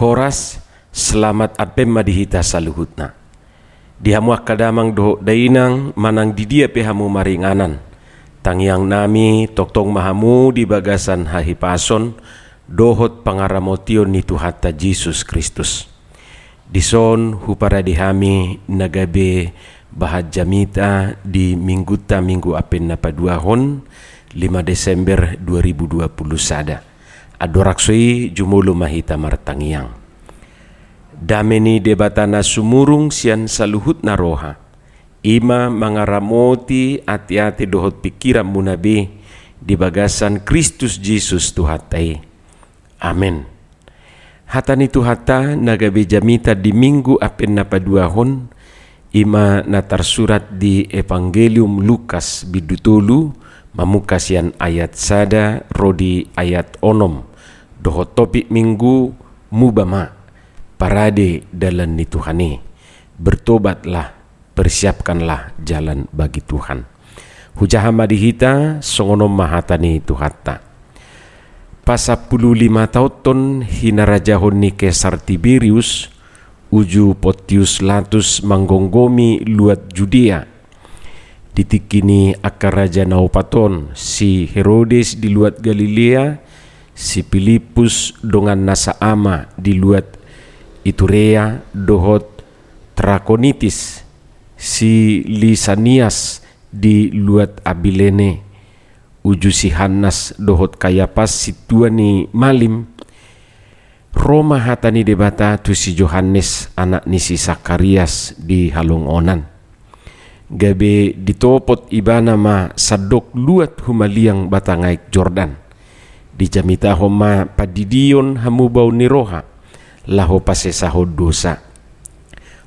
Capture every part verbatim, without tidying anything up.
Horas, selamat Advent ma di hita saluhutna. Di hamu angka damang dohot dainang, manang di dia pe hamu maringanan, tangiang nami tongtong ma hamu di bagasan hahipason dohot pangaramotion ni Tuhanta Jesus Kristus. Dison huparade hami na gabe bahan jamita di minggunta, Minggu Advent na paduahon, lima Desember dua ribu dua puluh sada. Andorang so i, jumolo ma hita martangiang. Dame ni Debata na sumurung sian saluhutna roha, i ma mangaramoti ateate dohot pingkiranmuna be di bagasan Kristus Jesus Tuhanta i. Amen. Hata ni Tuhanta na gabe jamita di Minggu Advent na paduahon, i ma na tarsurat di Evangelium Lukas bindu tolu, mamungka sian ayat sada ro di ayat onom, dohot topik Minggu: Muba ma, parade dalan ni Tuhan i. Bertobatlah, persiapkanlah jalan bagi Tuhan. Hujaha ma di hita, songon on ma hata ni Tuhanta. Pasampulu lima taonhon hinarajahon ni Kesar Tiberius, uju Pontius Latus manggomgomi luat Judea, di tingki ni angka raja na opat on, si Herodes di luat Galilea, si Pilippus dongan nasa ama di luat Iturea, dohot Trakonitis, si Lisanias di luat Abilene, uju si Hannas dohot Kayapas sintua ni malim. Ro ma hata ni Debata tu si Johannes, anak ni si Sakarias, di halongonan. Gabe ditopot ibana ma sandok luat humaliang batang aek Jordan. Dijamitahon ma pandidion hamubaon ni roha, laho pasesahon dosa.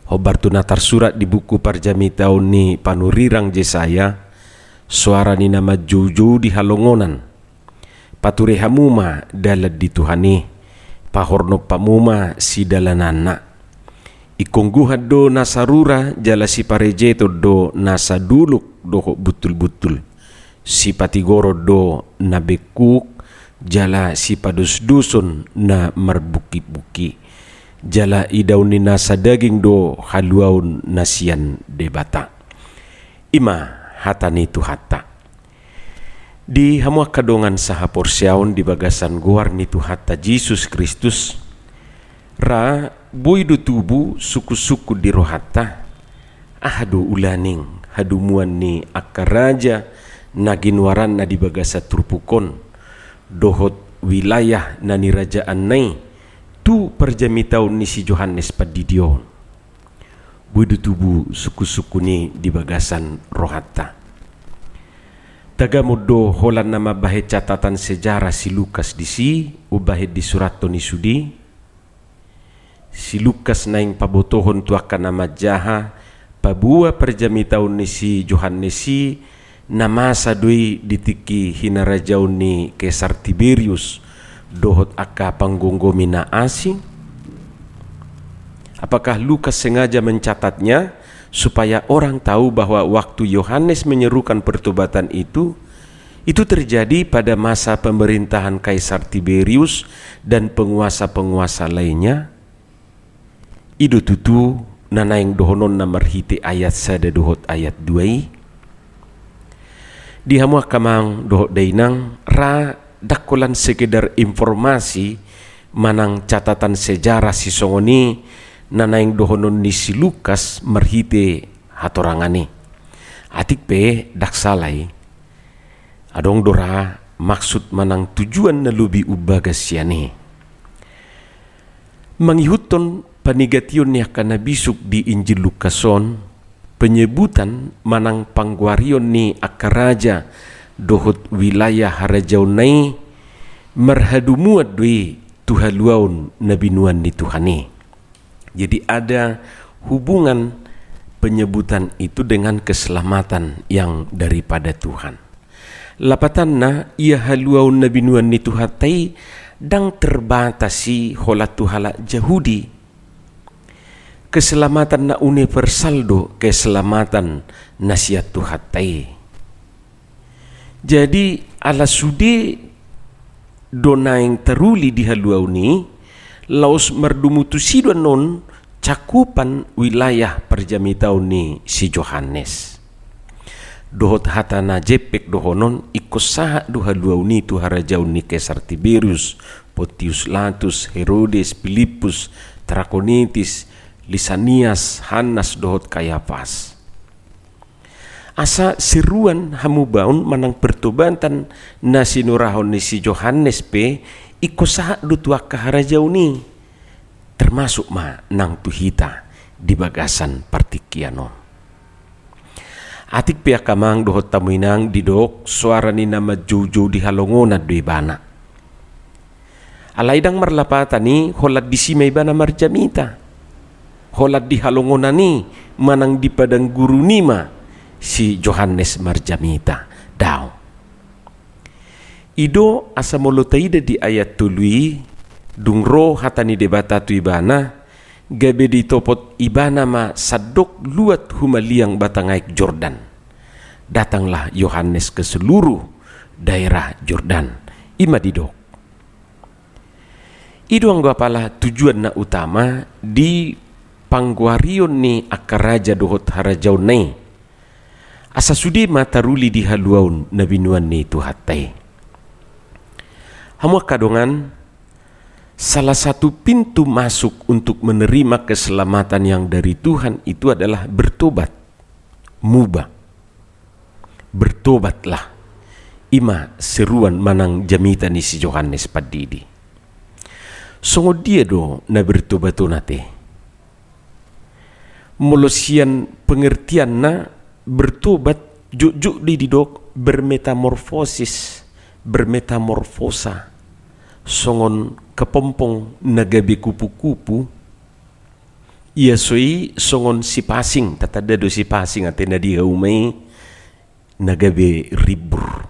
Hombar tu na tarsurat di buku parjamitaon ni panurirang Jesaya, soara ni na manjoujou di halongonan: Pature hamu ma dalan di Tuhan i, pahornop hamu ma sidalananna. Ingkon gohan do nasa rura jala siparejeton do nasa dolok dohot buntulbuntul. Sipatigoron do na bengkuk, jala sipadosdoson na marbukibukki. Jala idaon ni nasa daging do haluaon na sian Debata. I ma hata ni Tuhanta. Di hamu angka dongan sahaporseaon di bagasan goar ni Tuhanta Jesus Kristus, ra boi do tubu sungkunsungkun di rohanta: Aha do ulaning hadomuan ni angka raja na ginoaranna di bagasan turpuk on, dohot wilayah na nirajaanna i, tu parjamitaon ni si Johannes Pandidi on? Boi do tubu sungkunsungkun i di bagasan rohanta. Tagamon do holan na mambahen catatan sejarah si Lukas disi, umbahen disurathon i sude. Si Lukas naeng pabotohon tu angka na manjaha paboa parjamitaon ni si Johannes i, na masa do i di tingki hinarajaon ni Kesar Tiberius dohot angka panggomgomi na asing? Apakah Lukas sengaja mencatatnya supaya orang tahu bahwa waktu Yohanes menyerukan pertobatan itu, itu terjadi pada masa pemerintahan Kaisar Tiberius dan penguasa-penguasa lainnya? I do tutu na naeng dohononna marhite ayat sada dohot ayat dua i. Di hamu angka amang dohot dainang, ra ndang holan sekedar informasi manang catatan sejarah sisongon i na naeng dohonon ni si Lukas marhite hatorangan i. Atik pe ndang sala i. Adong do ra maksud manang tujuan na lobi umbagas sian i. Mangihuthon panigation ni angka na bisuk di Injil Lukas on, penyebutan manang panggoarion ni angka raja dohot wilayah harajaonna i marhadomuan do i tu haluaon na binoan ni Tuhan i. Jadi ada hubungan penyebutan itu dengan keselamatan yang daripada Tuhan. Lapatanna, ia haluaon na binoan ni Tuhanta i ndang terbatas i holan tu halak Jahudi. Keselamatan na universal do keselamatan na sian Tuhanta i. Jadi ala sude do naeng taruli di haluaon i, Laos mardomu tusi do annon cakupan wilayah parjamitaon ni si Johannes. Dohot hata na jempek dohonon, ingkon sahat do haluaon i tu harajaon ni Kesar Tiberius, Pontius Latus, Herodes, Pilippus, Trakonitis, Lisanias, Hannas dohot Kayafas. Asa seruan hamubaon manang pertobatan na sinurahon ni si Johannes pe ingkon sahat do tu angka harajaon i, termasuk ma nang tu hita di bagasan partingkian on. Atik pe angka amang dohot hamu inang, didok soara ni na manjoujou di halongonan do ibana. Alai ndang marlapatan i holan disi ma ibana marjamita. Holan di halongonan i manang di padang gurun i ma si Johannes marjamita. Daong. I do asa molo taida di ayat tolu i, dung ro hata ni Debata tu ibana, gabe ditopot ibana ma sandok luat humaliang batang aek Jordan. Datanglah Yohanes ke seluruh daerah Jordan. I ma didok. I do anggo apala tujuan na utama di panggoarion ni angka raja dohot harajaonna i. Asa sude ma taruli di haluaon na binoan ni Tuhanta i. Hamu angka dongan, salah satu pintu masuk untuk menerima keselamatan yang dari Tuhan itu adalah bertobat. Muba. Bertobatlah. I ma seruan manang jamita ni si Johannes Pandidi. Songon dia do na bertobat on ate? Molo sian pengertianna, bertobat jotjot do i didok bermetamorfosis, bermetamorfosa, songon kepompong na gabe kupu-kupu. Ia so i songon sipasing, tatanda do sipasing ate na di hauma i na gabe rimbur.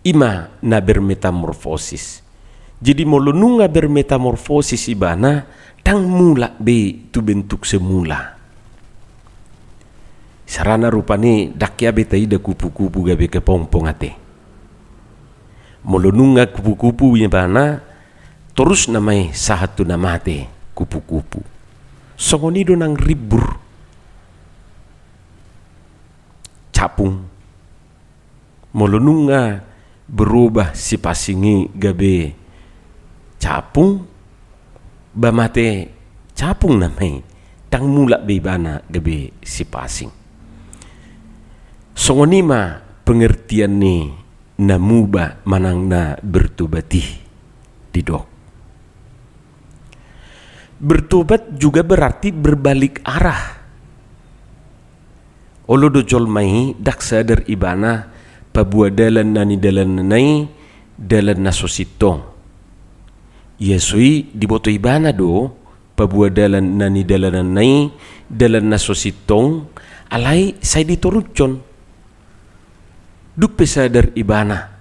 I ma na bermetamorfosis. Jadi molo nunga bermetamorfosis ibana, ndang mulak be tu bentuk semula. Sarana rupani ndang hea be taida kupu-kupu gabe kepompong ate. Molo nunga kupu-kupu ibana, torus nama i sahat tu na mate kupu-kupu. Songon i do nang rimbur. Capung. Molo nunga berubah sipasing i gabe capung, ba mate capung nama i, ndang mulak be ibana gabe sipasing. Songon i ma pengertian ni na muba manang na bertobat i didok. Bertobat juga berarti berbalik arah. Olo do jolma i ndang sadar ibana paboa dalan na nidalananna i dalan na so sintong. Ia so i diboto ibana do paboa dalan na nidalananna i dalan na so sintong, alai sai ditorushon. Dung pe sadar ibana,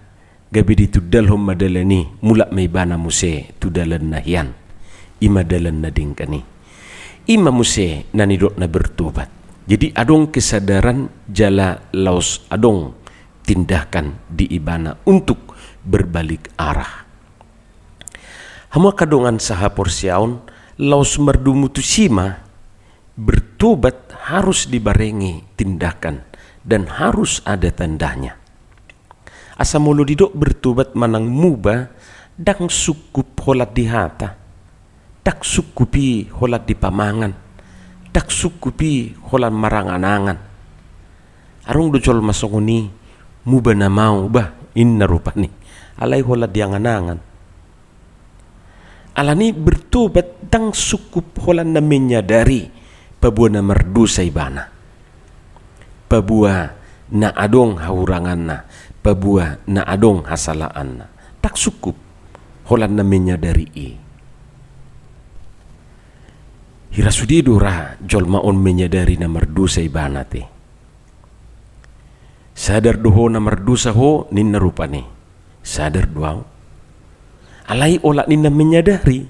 gabe ditundalhon ma dalan i, mulak ma ibana muse tu dalan na hian. I ma dalan na denggan i. I ma muse na nidok na bertobat. Jadi adong kesadaran jala laos adong tindakan di ibana untuk berbalik arah. Hamu angka dongan sahaporseaon, laos mardomu tusi ma, bertobat harus dibarengi tindakan dan harus ada tandanya. Asa molo didok bertobat manang muba, ndang sungkup holan di hata, ndang sungkup i holan di pamangan, ndang sungkup i holan marangan-angan. Adong do jolma songon i, muba nama au bah, ninna rupani, alai holan di angan-angan. Alani bertobat ndang sungkup holan na menyadari paboa na mardosa ibana, paboa na adong hahuranganna, paboa na adong hasalaanna. Ndang sungkup holan na menyadari i. Hira sude do ra jolma on menyadari na mardosa ibana ate? Sadar do ho na mardosa ho, ninna rupani. Sadar do au. Alai olat ninna menyadari.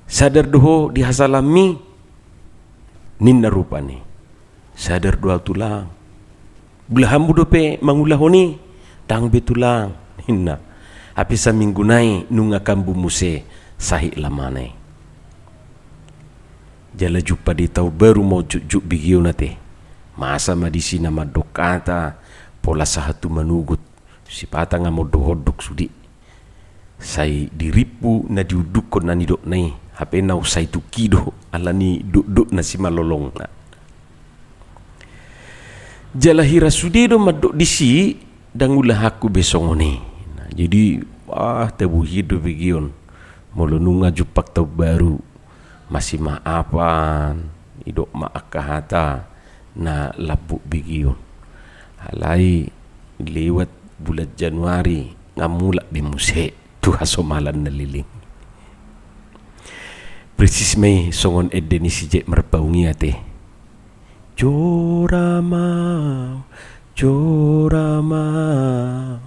Sadar do ho di hasalaanmi, ninna rupani. Sadar do au tulang. Belahanmu dope mangulahon i, ndang be tulang, ninna. Hape saminggu nai nunga kambu muse sahit lamana i. Jala jumpa di taon baru ma on jotjot begeon ate. Masa ma disi na mandok hata pola sahat tu manogot, sipata nga mondok-ondok sude. Sai dirimpu na diundukkon na nidokna i, hape na sai tungki do, ala ni dokdok na simalolongna. Jala hira sude do mandok disi, ndang ulahanku be songon i. Nah, jadi, ah, tabuhi do begeon. Molo nunga jumpang taon baru, masimaafan, didok ma angka hata na lambok begeon. Alai lewat bulan Januari, nga mulak be muse tu hasomalan na leleng. Persis ma i songon ende ni si Jack Marpaung i ate. Jora ma au, jora ma au,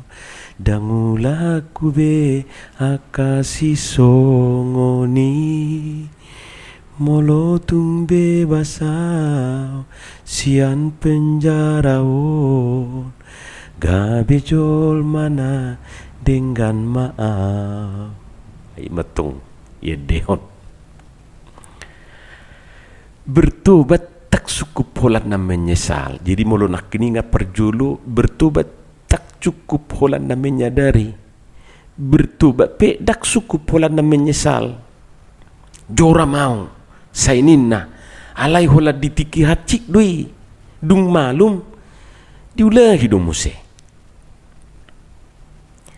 ndang ulahanku be angka sisongon i. Molo tung bebas au sian penjara on, gabe jolma na denggan ma au. Ai mantong, iendehon. Bertobat tak cukup holan na menyesal. Jadi molo nangkiningan parjolo, bertobat tak cukup holan na menyadari. Bertobat pe ndang cukup holan na menyesal. Jora ma au, sai ninna, alai holan di tingki hansit do i. Dung malum, diulahi do muse.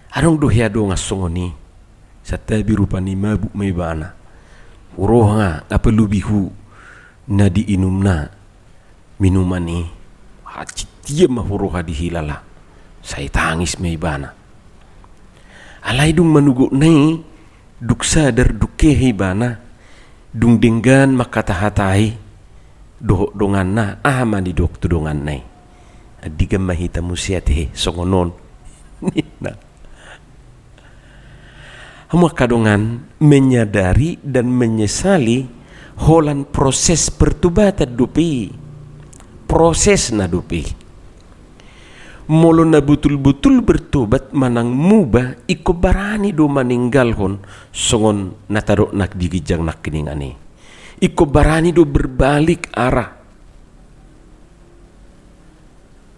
Adong do hea dongan songon i, santabi rupani mabuk ma ibana. Huroha, apa lubihu na diinumna minuman i, hansit ia ma huroha dihilala, sai tangis ma ibana. Alai dung manogotna i, dung sadar, dung kehe ibana, dung denggan mangkatahatai dohot donganna, aha ma didok tu donganna i? Andigan ma hita muse ate songon on, ninna. Hamu angka dongan, menyadari dan menyesali holan proses pertobatan dope i. Prosesna dope i. Molo na botul-botul bertobat manang muba, ingkon barani do maninggalhon songon na tadok na di ginjang nangkiningan i. Ingkon barani do berbalik arah.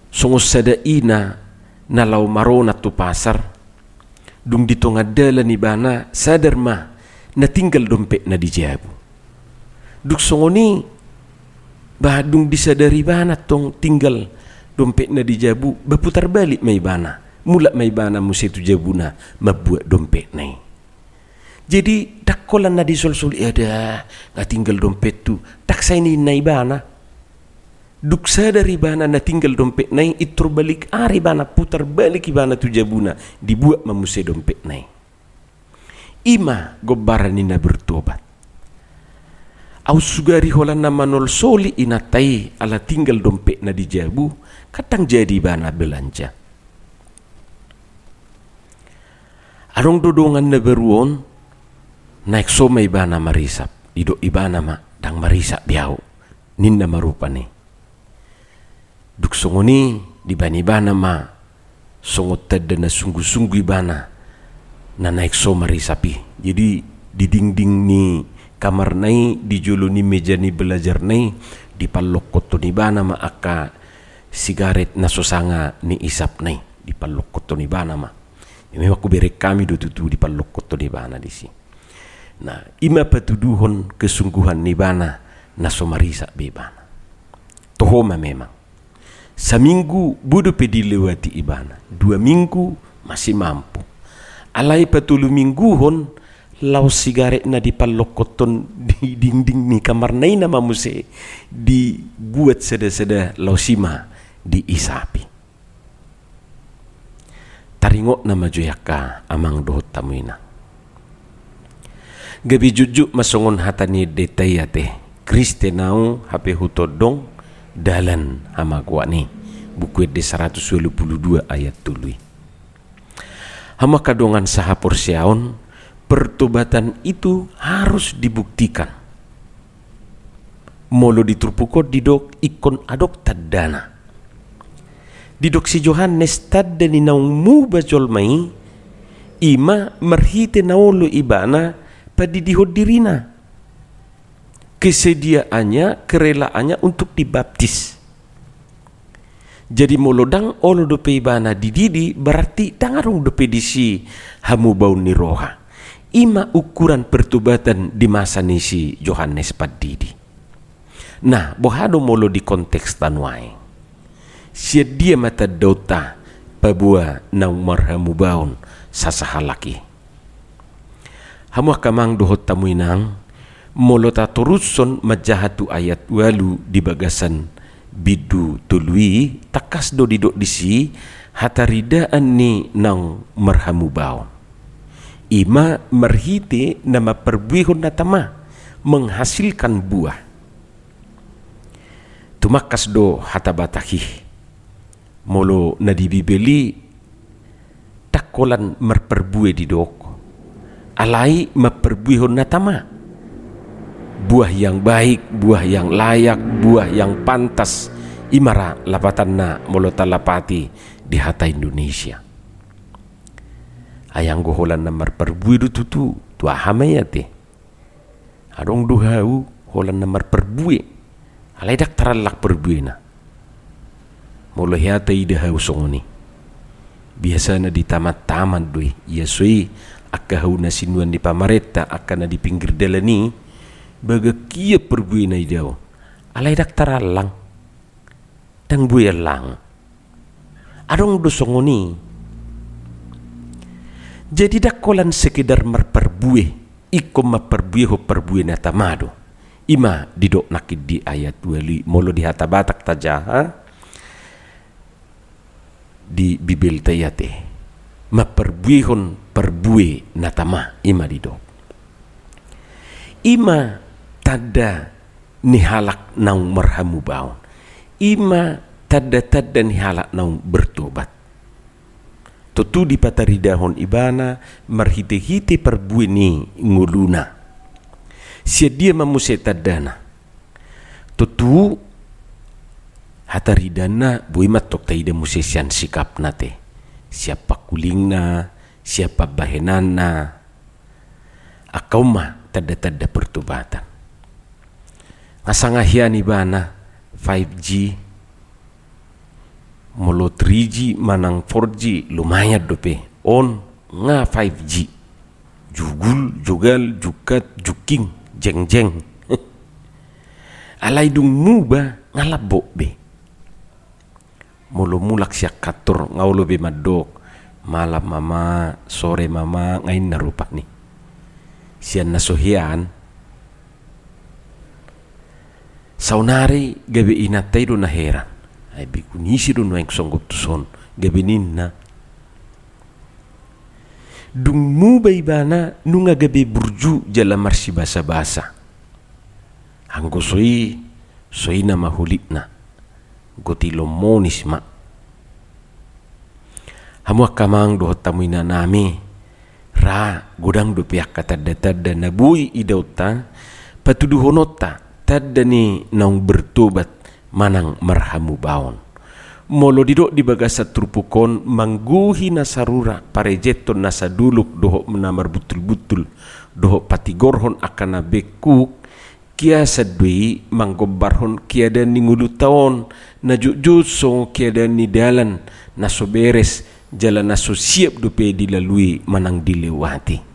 Songon sada ina na laho maronan tu pasar, dung di tonga dalan ibana sadar ma na tinggal dompetna di jabu. Dung songon i, bah, dung disadari ibana tong tinggal dompetna di jabu, bah, putar balik ma ibana, mulak ma ibana muse tu jabuna mambuat dompetna i. Jadi ndang holan na disolsoli, ada, nga tinggal dompethu, ndang sai ninna ibana. Dung sadar ibana na tinggal dompetna i, intor balik arah ibana, putar balik ibana tu jabuna, dibuat ma muse dompetna i. I ma gombaran ni na bertobat. Aut sugari holan na manolsoli inanta i ala tinggal dompetna di jabu, ndang jadi ibana belanja. Adong do dongan na baru on, naeng so ma ibana marisap, didok ibana ma, ndang marisap be ahu, ninna ma rupani. Dung songon i, dibaen ibana ma songon tanda na sungguh-sungguh ibana na naeng so marisap i. Jadi di dingding ni kamarna i, di jolo ni meja ni belajarna i, dipallokkothon ibana ma angka sigaret na so sanga ni isapna i, dipallokkothon ibana ma. Memang hubereng hami do tutu dipallokkothon ibana disi. Nah, i ma patuduhon kesungguhan ni ibana na so marisap be ibana. Toho ma memang. Saminggu boi dope dilewati ibana, dua minggu masih mampu. Alai patolu mingguhon laos sigaret na dipallokkothon di dingding ni kamarna i nama muse dibuat sada-sada laos i ma diisapi. Taringot nama jo i angka amang dohot hamu inang. Gabe jotjot ma songon hata ni endenta i ate, Kristen ahu hape hutondong dalan hamagoan i. Buku Ende saratus ualu pulu dua ayat tolu i. Hamu angka dongan sahaporseaon, pertobatan itu harus dibuktikan. Molo di turpuk on didok ingkon adong tandana. Didok si Johannes tanda ni naung muba jolma i, Ima marhite na olo ibana padidihon dirina, kesediaannya, kerelaannya untuk dibaptis. Jadi molo ndang olo dope ibana dididi, berarti ndang adong dope disi hamubaon ni roha. Ima ukuran pertobatan di masa ni si Johannes Pandidi. Nah, boha do molo di konteks ta nuaeng? Sian dia ma tandaonta paboa naung marhamubaon sasahalak i? Hamu angka amang dohot hamu inang, molo tatorushon manjaha tu ayat ualu di bagasan bindu tolu i, tangkas do didok disi hataridaan ni naung marhamubaon. Ima marhite na mamparbuehon na tama, menghasilkan buah. Tumangkas do hata Batak i. Molo na di Bibel i, ndang holan marparbue didok, alai mamparbuehon na tama. Buah yang baik, buah yang layak, buah yang pantas, ima ra lapatanna molo talapati di hata Indonesia. Ai anggo holan na marparbue do tutu, tu aha ma i ate? Adong do hau holan na marparbue, alai ndang tarallang parbuena. Molo hea taida hau songon i, biasana di taman-taman do i, ia so i angka hau na sinuan ni pamarenta, angka na di pinggir dalan i, bagak ia parbuena idaon, alai ndang tarallang. Ndang boi allang. Adong do songon i. Jadi ndang holan sekedar marparbue, ingkon mamparbuehon parbue na tama do. Ima didok nangkin di ayat ualu i, molo di hata Batak tajaha, di Bibelta i ate, mamparbuehon parbue na tama, ima didok. Ima tanda ni halak naung marhamubaon. Ima tanda-tanda ni halak naung bertobat. Tontu dipataridahon ibana marhite-hite parbue ni ngoluna. Sian dia ma muse tandana? Tontu hataridaanna boi ma antong taida muse sian sikapna ate, sian pangkulingna, sian pambahenanna. Angka on ma tanda-tanda pertobatan. Nga sanga hea ibana five G, molo three G manang four G lumayan dope, on nga five G. Jugul, jugal, jukat, juking, jengjeng. Alai dung muba nga lambok be. Molo mulak sian kantor nga olo be mandok, malam mama, sore mama, nga inna rupani. Sian na so hean. Saonari gabe inanta i do na heran. Ai beku ni ise do nuaeng songgop tuson, gabe ninna. Dung muba ibana nunga gabe burju jala marsibasa-basa. Anggo so i, so i nama hulitna. Goti lomonis ma. Hamu angka amang dohot hamu inanami, ra godang dope angka tanda-tanda na boi idaonta, patuduhononta tanda ni naung bertobat manang marhamubaon. Molo didok di bagasan turpuk on, manggohi na sarura, parejenhon na sadolok dohot na marbuntul-buntul, dohot patigorhon angka na bengkuk, kiasan do i manggombarhon keadaan ni ngolunta on, na jotjot songon keadaan ni dalan na so beres, jala na so siap dope dilalui manang dilewati.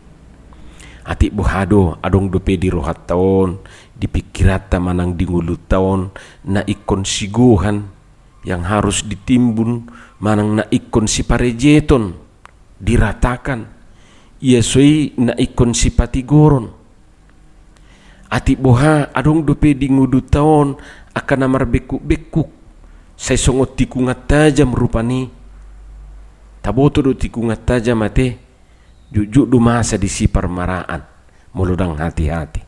Atik boha do adong dope di rohanta on, di pingkiranta manang di ngolunta on, na ingkon sigohan, yang harus ditimbun, manang na ingkon siparejeton, diratakan, ia so i na ingkon sipatigoron. Atik boha adong dope di ngolunta on angka na marbengkuk-bengkuk, sai songon tikungan tajam rupani. Taboto do tikungan tajam ate, jotjot do masa disi parmaraan, molo ndang hati-hati.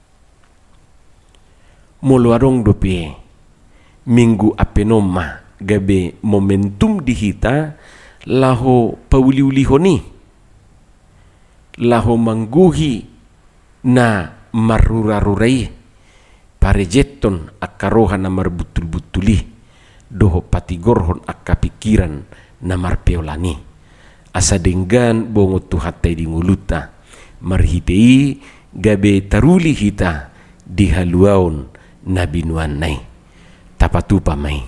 Molo adong dope, Minggu Advent on ma gabe momentum di hita laho pauliulihon i, laho manggohi na marrura-rura i, parejenhon angka roha na marbuntul-buntul i, dohot patigorhon angka pingkiran na marpeolan i. asa denggan bongot Tuhanta i di ngolunta. Marhite i gabe taruli hita di haluaon na binoanna i. Tapatupa ma i.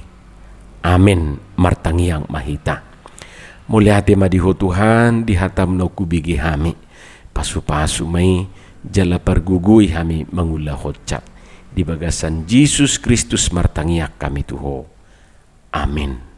Amen. Martangiang ma hita. Mauliate ma di Ho Tuhan, di hataM naung hubege hami. Pasupasu ma i, jala pargogoi hami mangulahonsa. Di bagasan Jesus Kristus martangiang hami tu Ho. Amen.